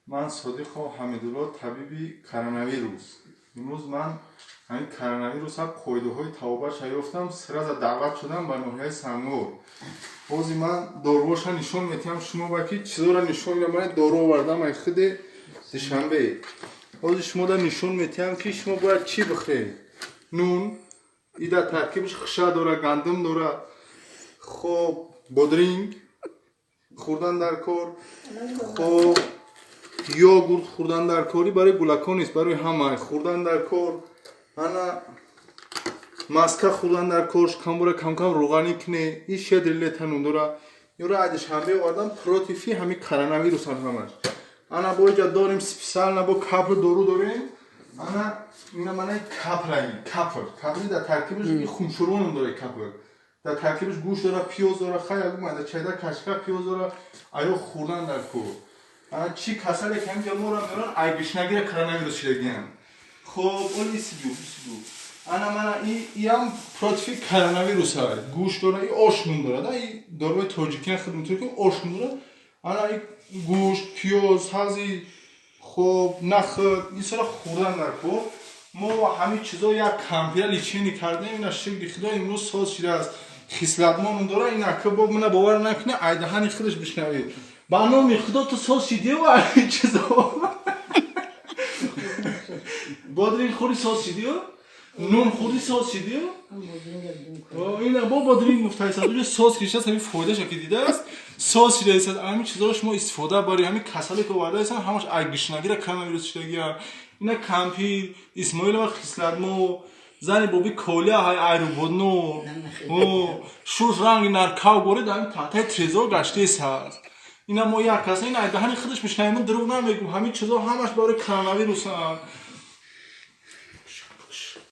Ман Содиқов Ҳамидулло, табиби коронавирус. Имрӯз ман ҳамин коронавируса қоидаҳои табобатша ёфтам, сразу даъват шудам ба ноҳияи Сангвор. Ҳозир ман доруҳоша нишон метиҳам шумо ба ки чизоро нишон медиҳам. Ман дору овардам ай худи Душанбе. Ҳозир шумода нишон метиҳам, ки шумо бояд чӣ бихӯред. Нун и дар таркибаш хиша дора, гандум дора. Хоб, бодринг хӯрдан дар кор, хоб, йогурт хӯрдан дар кори, барои гулакон нест, барои ҳама хӯрдан дар кор. Ана маска хӯрдан дар кор, шикамбора камкам рӯғанӣ куне. И щедрый лето нун дора. Ёро ай Душанбе овардам, против ҳами коронавирус ҳамаш. Ана бо иҷа дорем специально, бо капли дору дорем. Ана ина манаи каплаи капл, капли дар таркибаш хуншурвонум дора. Капл дар таркибаш гӯшт дора, пиёз дора, хай ягумада чайда кашка пиёз дора. Аё хӯрдан дар кор. Ана чӣ касале ки ҳамҷа моро меоран, ай гишнагира коронавирус шидагиам. Хоб, оли сигу сигу. Ана мана иам против коронавирус ҳай, гӯшт дора, и ош нун дора да. И доруи тоҷикиан худ ки ош нун дора. Ана и гӯшт, пиёз, ҳази, хоб, нахӯд, ин хӯрдан дар кор. Мо ҳамин чизо як кампира лечение кардем. Ина, шукри Худо, имрӯз соз шидааст. Хислатмонум дора. Ин ака бо мана бовар накуне, айдаҳани худаш бишнавед. Ба номи Худо, ту соз шидиу ин чизо? Бодринг хӯри, соз шидиу? Нун хӯрди, соз шидиу? Ина бо бодринг гуфтаисад, уҷо соз кишааст. Ҳамин фоидаша ки дидааст, соз шидаисад. Ҳамин чизоро шумо истифода бари. Ҳамин касале ки овардаисанд, ҳамаш ай гишнагира коронавирус шидагия. Ина кампир Исмоилова хислатмо, зани боби Коля ҳай айрубодно шуш ранги наркав горед, ҳамин таҳтаи трезор гаштаис ҳаст. Ина мо як каса, ин айдаҳани худаш мешнавем, ман дурӯғ намегӯм. Ҳамин чизо ҳамаш барои коронавирусанд.